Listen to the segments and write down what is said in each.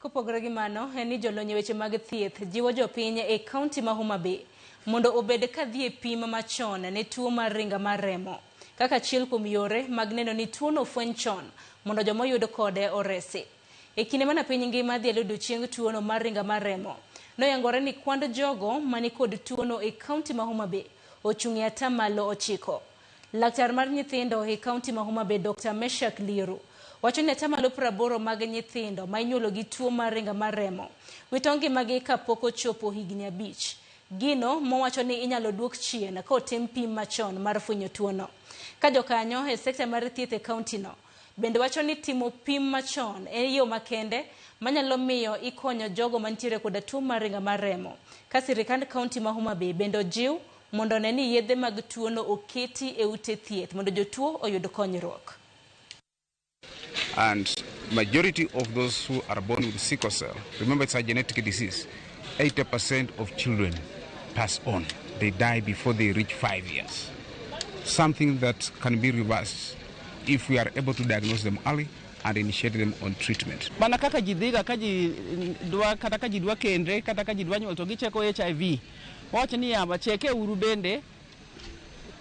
Kopogore gi mano, en ni jolony e weche mag thieth jiwo jopiny e kaunti ma Homa Bay mondo obed ka dhi e pim machon ne tuo mar ringa mar remo kaka achiel kuom yore mag neno ni tuono ofweny chon mondo joma oyud kode oresi. E kinde mana piny ngima dhialo odiochieng tuono mar ringa mar remo, noyangore ni kwand jogo mani kod tuono e kaunti ma Homa Bay ochung' e atamalo 9. Laktar mar nyithindo e kaunti ma Homa Bay Dr. Meshak Liru wacho ni atamalo 80 mag nyithindo ma inyuolo gi tuo mar ringa mar remo wito ngimagi kapok ochopo higni 5. Gino mowacho ni inyalo duok chien ka otim pim machon mar fwenyo tuono. Ka jokanyo e sekta mar thieth e kaunti no bende wacho ni timo pim machon en yo makende manyalo miyo ikonyo jogo mantiere koda tuo mar ringa mar remo. Ka sirikand kaunti ma Homa Bay bende ojiw mondo one ni yedhe mag tuono oketi e ute thieth mondo jotuo oyud konyruok. And majority of those who are born with sickle cell, remember it's a genetic disease, 80% of children pass on. They die before they reach 5 years. Something that can be reversed if we are able to diagnose them early and initiate them on treatment. Mana kaka ji dhiga ka ji dwa kata ka ji dwa kendre kata ka ji dwa nyuol to gicheko HIV. Wawacho ni yawa cheke uru bende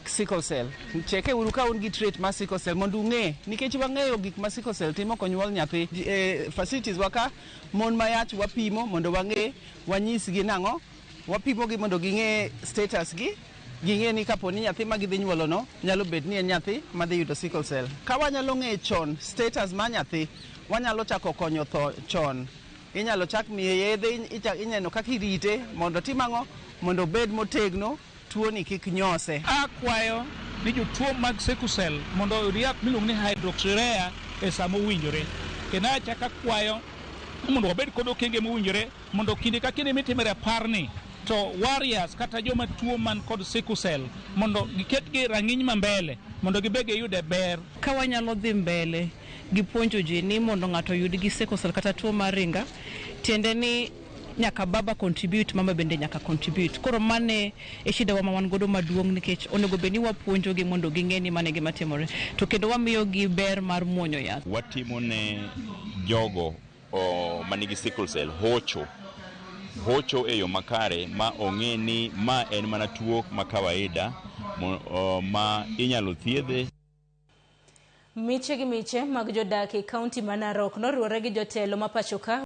sickle cell. Cheke uru ka un gi trait mar sickle cell mondo ung'e nikech wang'eyo gik ma sickle cell timo konyuol nyathi. Facilities wa ka mon mayach wapimo mondo wang'e wanyisgi nang'o wapimo gi mondo ging'e status gi ging'e ni kapo ni nyathi ma gidhi nyuolo no nyalo bet ni en nyathi madhi yudo sickle cell. Ka wanyalo ng'eyo chon status mar nyathi wanyalo chako konyo tho chon. Inyalo chak miye yedhe ineno kaka irite mondo otim ang'o mondo obed motegno tuoni kik nyose. Akwayo ni jotuo mag sickle cell mondo oyud yath miluongo ni hydroxyurea e sama owinjore. Kendo achako akwayo ni mondo wabed kod okenge mowinjore mondo kinde ka kinde mitime rapar ni to warriors kata joma tuo man kod sickle cell mondo giketgi e rang'iny ma mbele mondo gibe giyude ber. Ka wanyalo dhi mbele gi puonjo ji ni mondo ng'ato oyud gi sickle cell kata tuo mar ringa, tiende ni nyaka baba contribute, mama bende nyaka contribute. Koro mane e shida wa ma wan godo maduong' nikech onego bed ni wapuonjogi mondo ging'e ni mano e gima timore. To kendo wamiyogi ber mar muonyo yath. Watimo ne jogo manigi sickle cell hocho hocho e yo makare ma ong'e ni ma en mana tuo ma kawaida ma inyalo thiedhe. Miche gi miche mag jodak e kaunti ma Narok noriwore gi jotelo ma pacho ka.